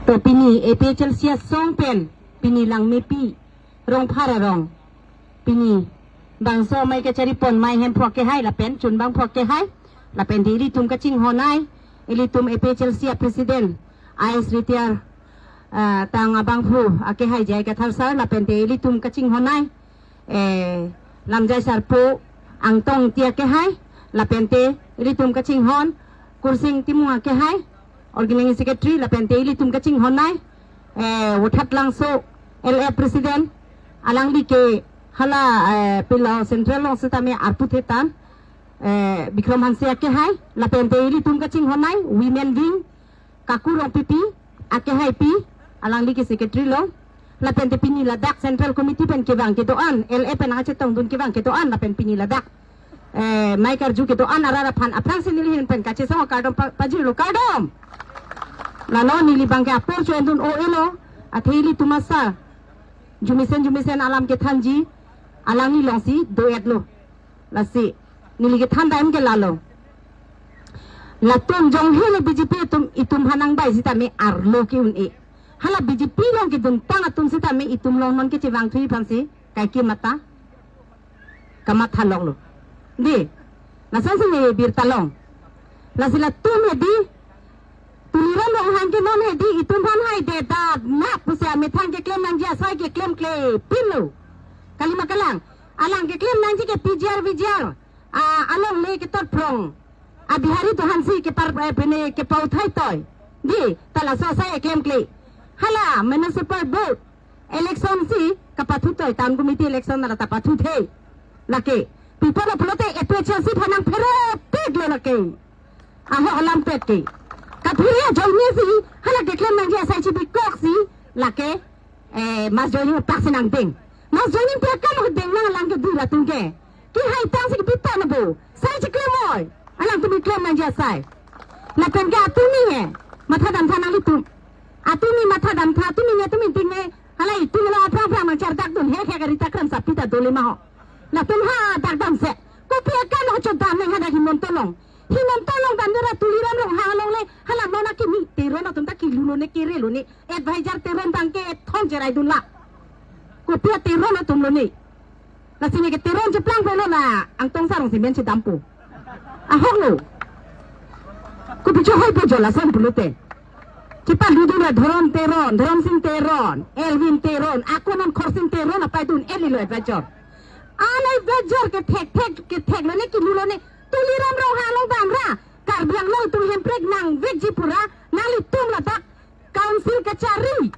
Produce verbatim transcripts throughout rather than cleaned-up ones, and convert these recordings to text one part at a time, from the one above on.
To pini A P H L C asong pen pini Langmepi Rongphar arong pini bangso amei kachari pon amei Hemphu akehai lapen chunbang phu akehai lapen te ilitum kachinghon ai, ilitum A P H L C a president I S retire, ah, tang abangphu akehai J I Kathar sir lapen te ilitum kachinghon ai, eh, Lamjai Sarpo Angtong Ingti akehai lapen te ilitum kachinghon Kursing Timung akehai organizing secretary lapen te ilitum kachinghon ai, eh, Vothatlangso L A president, alangli ke hala, eh, pilo central along setame arpu thetan, eh, Bikram Hanse akehai lapen te ilitum kachinghon ai women wing Kaku Rongpipi akehaipi, alangli ke secretary lo. Lapen te pini ladak central committee pen kevang kedo-an, L A pen nangchetongdun kevang kedo-an lapen pini ladak, eh, amei karju kedo-an arat aphan aphrangsi neli ahin pen kachesong kardom pa-, pajirlo, kardom. Lalo neli abangke apor cho-endun o elo, athe ilitum asa jumesen jumesen alam kethanji, alangli alongsi do-etlo. Lasi neli kethan dam ke lalo. Latum jonghe le B J P atum itum aphan nangbai setame arlo ke-un-e. Hala B J P along kedun tang atum setame itum along non kechevangthu aphansi kaike mata kamatha longlo. Dei, lasonsi ne birta long. Lasi latum hedi, Tuliram Ronghang ke non hedi itum aphan hai de da nap pusi amethang keklem nangji asai keklemklepinlo. Kalima kalang, alang keklem nangji ke P G R, V G R, ah, alongle ketot phrong, ah, Bihari atum aphansi kepar, eh, pine kepauthai toi. Dei, ta laso asai keklemkle. Hala municipal board election si kapathu toi, town committee election nara ta pathu the. Lake, pi apotlo pulote A P H L C aphan nangphere pik lo lake. Ahok alam pet ke. Kaphere ajoine si hala keklem nangji asai chibikoksi lake, eh, mass joining apak si nangdeng. Mass joining pi akam deng nang alang ke dei latum ke. Kehai tangsi kepi ta nabo. Sai chiklem oi. Alangtum keklem nangji asai. Lapen ke atumi he mathadamtha nanglitum. Atumi mathadamtha, atumi ne, atumi ting ne. Hala itum lo aphrang aphrang nangchardakdun he, he gari takram sapi ta dole ma ho. Latum ha dakdamse. Kopi akam ho chodam nang hadak Himanta along. Himanta along damde ra Tuliram Ronghang alongle hala non akimi Teron atum ta kelulone kerelone. Advisor Teron abangke thon cheraidunlo. Kopi a Teron atum lone. Lasi neke Teron cheplang pulo la Angtong Sarong si men chedampo. Ahoklo. Kopi chohoi po jo lason pulote. Chepaludunlo Dhorom Teron, Dhorom Sing Teron, Elwin Teron, ako non Khorsing Teron apaidun-etji lo advisor. Ala advisor kethek thek, ketheklone kelulone. Tuliram Ronghang along damra Karbi Anglong atum hemprek nangvekji pura nanglitum ladak council kachari,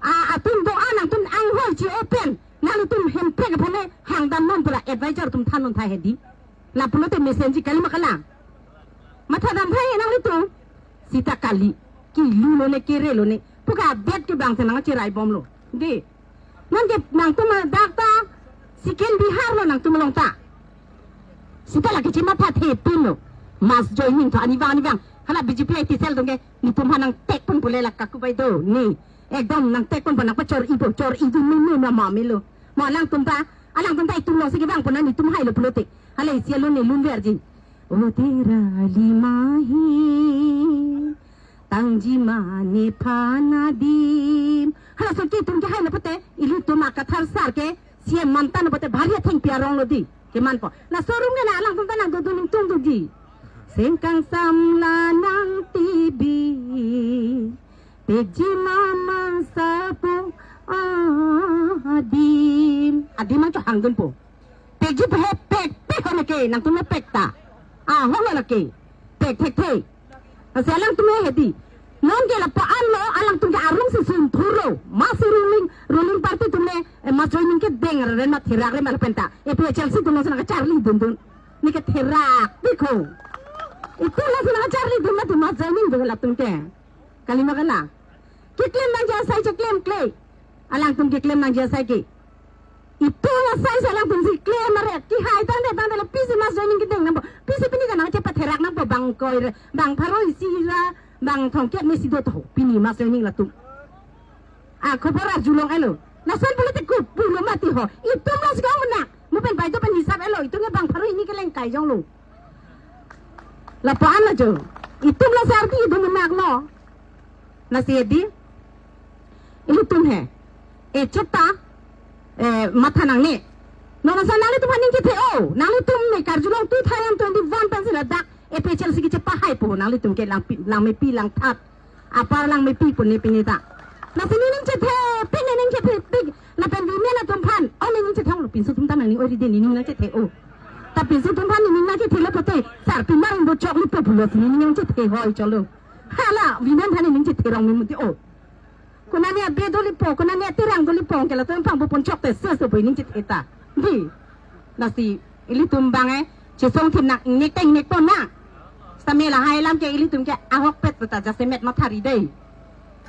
ah, atum do-an nangtum anghoi chi-o pen nanglitum hemprek aphan le hangdam non pura advisor atum than non tha hedi. La pulote mesenji kalima kalang. Mathadamtha he nanglitum. Sita kali. Kelulone kerelone. Pu ke adet ke bangsi nangcheraibomlo. Dei. Nonke nangtum dak ta second Bihar lo nangtum along ta. Sita lake chemathathepinlo. Mass joining tho arnivang arnivang. Hala B J P I T cell atum ke netum aphan nangtekpon pule la kaku bai do. Ne. Ekdom nangtekponpo, nangpachor-ipo, chor-idun meme mama melo. Mo alangtum ta, alangtum ta itum alongsi kevangpon netum hailo pulote. Hala isi alun ne lunverji. O tera lima hi. Tangji mane phan adim. Halaso ke itum kehailo pulote, ilitum a Kathar sar ke C M mantan pulote bhari athengpi arong lo dei. Kemanpo. Laso arum ke na alangtum ta nangdodun ingtungdunji. Sengkangsam la nangtibi. Pekji mama sapo adim. Adim angcho hangdunpo. Pekji pek pek pek ho neke, nangtum pek ta. Ah, ho lo lake. Pek thekthe. Lasi alangtum hedi. Nonke lapu-an lo, alangtum ke arum si sunthurlo. Masi ruling, ruling party atum le, eh, mass joining kedeng re ma therak re ma lapen ta. A P H L C atum lo si nangkacharlidundun. Neke therak pik ho. Itum lo si nangkacharlidun ma atum mass joining do latum ke. Kalima kalang. Keklem nangji asai cheklemkle. Alangtum keklem nangji asai ke. Itum asai si alangtum si klem mare. Kehai tangte tangte lo pisi mass joining kedeng nangpo. Pisi pini kanang chepatherak nangpo bang koi re. Bang pharo isi ra. Bang thomkep mesi do tho. Pini mass joining latum. Ah, khobor arjulong elo. Lason politik kup pulo mati ho. Itum lo si kong menak. Mo pen bai do pen hisap elo. Itum ke bang pharo hini keleng kai jonglo. Lapu-an lo jo. Itum lo si ardi itum menak lo. Lasi hedi. Ilitum he. E cheta, eh, matha nangne. Non asa nanglitum aphan ning chethe-o. Nanglitum ne karjulong two thousand twenty-one pensi ladak A P H L C kechepahai po nanglitum ke langpi, langmepi langthat. Apar langmepi pu ne pini ta. Lasi ne ning chethe, pini ning chethe, pik. Lapen women atum aphan. O ne ning chethe lo pinso atum ta nangning oi ri de ne ning nangchethe-o. Ta pinso atum aphan ne ning nangchethe lo pote. Sarpi mar do chok lipo pulo si ne ning nangchethe hoi cholo. Hala, women aphan ne ning chethe rong me muti-o. Konane abe dolipo, konane aterang dolipo, ke latum aphan bo pon chok te ses do bo ning chethe ta. Di. Lasi, ilitum abang e, chesong thim nang, ingnek ta ingnek pon nang. Sitame lahai alam ke ilitum ke ahokpet ta jasemet mathari dei.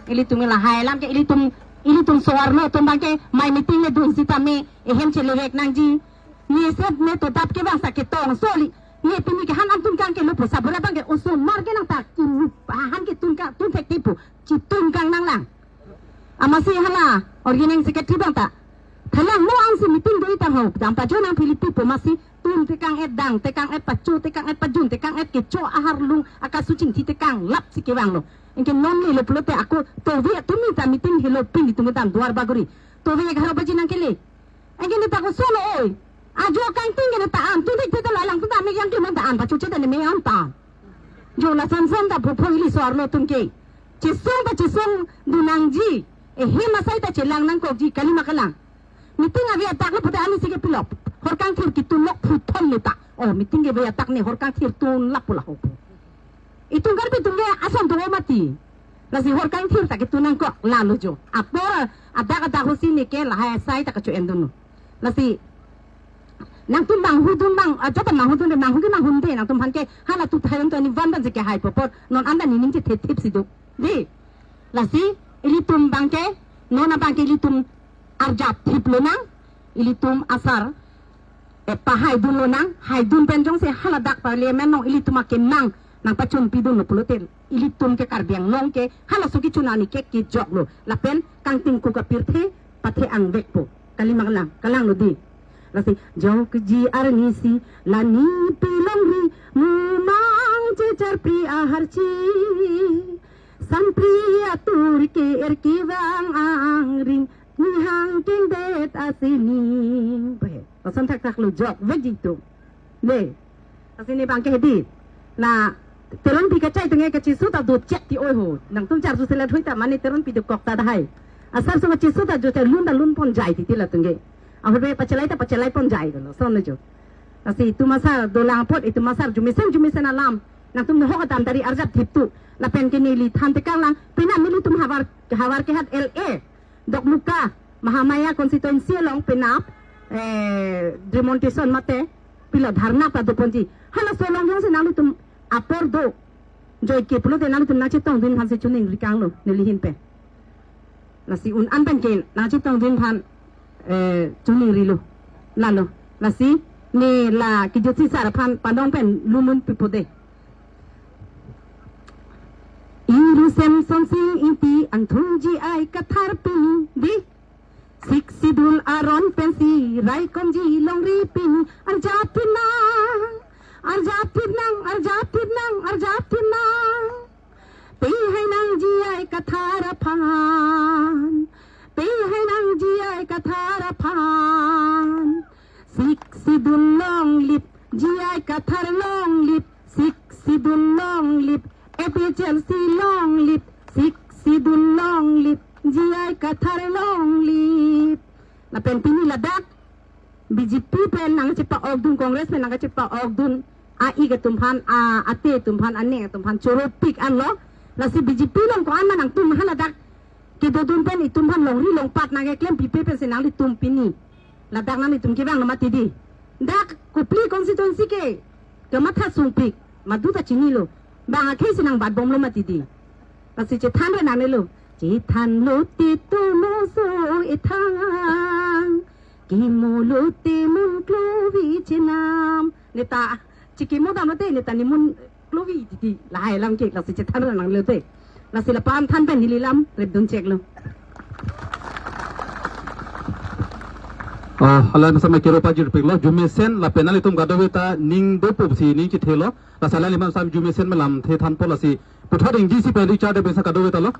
Ilitum lahai alam ke ilitum, ilitum so-arlo atum abang ke, mai meeting le dun sitame, ehem chelehek nangji. Ne set ne to dap ke bang sa ketong soli. Ne pini ke han an tun kang ke lupo sabura abang ke osomar ke nang ta kimu han ke tun kang tun thek tipo. Chitun kang nanglang. Amatsi hala organizing secretary abang ta. Thalang mo angsi meeting do-i tang ho. Dam pajo nang Philippi po amatsi tun tekang et dang, tekang et pacho, tekang et pajun, tekang et kecho aharlung akasu chingthi tekang lapsi kevanglo. Anke non le lo pulote ako tove tumi ta meeting helo pini tumi dam Duar Bagori. Tove egharo baji nangkele. Anke ne ta koson lo oi. Ajo kangting ke ne ta an. Tun thek thek ta lalang tun ta me yang ke non ta an. Pacho che ta ne me an ta. Jo lason son ta pho pho ili so-arlo atum ke. Chesong ta chesong dun nangji. Ehem asai ta chelang nangkokji kali ma kalang. Meeting ave adak lo pute ani si ke pilop. Hor kangthir kitun lok phuthom ne ta. Oh, meeting ke ave adak ne hor kangthir tun lap pula ho. Itum Karbi atum ke ason do mati. Lasi hor kangthir ta kitun nangkok lalo jo. Apor adak adak hosi ne ke lahai asai ta kacho-en dunlo. Lasi nangtum manghu dun mang, ah, jota manghu dun de manghu ke manghu de nangtum aphan ke hala two thousand twenty-one ban si kehai po apot non an ta ne ning chethe thip si do. Di. Lasi ilitum abang ke, non abang ke ilitum arjap thip lonang, ilitum asar, eh, pahai dun lonang, hai dun pen jongsi haladak parliament along ilitum akemang nangpachun pidunlo pulote, ilitum ke Karbi Anglong ke halaso kechun ani ke kejoklo. Lapen kangting ku kapirthe pathe angvek po. Kali ma kalang, kalang lo di. Lasi jokji arnisi la ne pilongri, mumang checharpri aharchi. Sampri atur ke-er kevang angring, nihang kengdet asining. Beh, lason thakthak lo jokvekji itum. Ne. Lasi ne abang ke hedi. Na Teronpi kachai atum ke kachisu ta do chek ti oi ho. Nangtum charju selet hui ta mane Teronpi dokok ta dahai. Asar sung kachisu ta jo te lun ta lun ponjai titi latum ke. Ahut be pachelai ta pachelai ponjai dolo. Son lo jo. Lasi itum asar dolang apot itum asar arjumesen arjumesen alam. Nangtum nohok atam tari arjap thip tu. Lapen ke neli than tekang lang. Penap nelitum havar, havar kehat L A. Dokmoka, Mahamaya constituency along penap, eh, demonstration mate, pilo dharna padoponji. Halaso along jongsi nanglitum apor do, joike pulote nanglitum nangchetongdun aphan si choningri kanglo, neli ahin pen. Lasi un an pen ke nangchetongdun aphan, eh, choningrilo. Lalo, lasi ne la kejutsi sar aphan padong pen lunlun pipo de. Iru Semson Sing Ingti angthung G I Kathar pini di. Sixth Schedule aron pensi raikomji longri pini. Arjap thip nang, arjap thip nang, arjap thip nang, arjap thip nang. Pehai nang G I Kathar aphan. Pehai nang G I Kathar aphan. Sixth Schedule long live, G I Kathar long live, Sixth Schedule long live, A P H L C long live, Sixth Schedule long live, G I Kathar long live. Lapen pini ladak B J P pen nangchepa-okdun, Congress pen nangchepa-okdun, a-ik atum aphan, a, ate atum aphan, aneng atum aphan choropik anlo. Lasi B J P along ko-an ma nangtum haladak kedodun pen itum aphan longri longpat nangkeklem pipe pensi nanglitum pini ladak nanglitum kevanglo mati di. Dak Kopili constituency ke kematha sungpik, madu ta chinilo. Bang akhei si nangbatbomlo mati di. Lasi chethan re nangnelo. Chethan lote tomo so ethang. Kimo lote mun klovi chenam. Neta chikimo damlote neta ne mun klovi titi. Lahai alam ke lasi chethan re nanglote. Lasi lapu-an than pen neli lam repdun cheklo. Ah, hala masa ma kero pajirpiklo, arjumesen lapen nanglitum kadokave ta ning dopo si ning chethelo. Lasi hala lima sam arjumesen malam the thanpo lasi puthot Ingti si pen Richard de besa kadokave ta lo.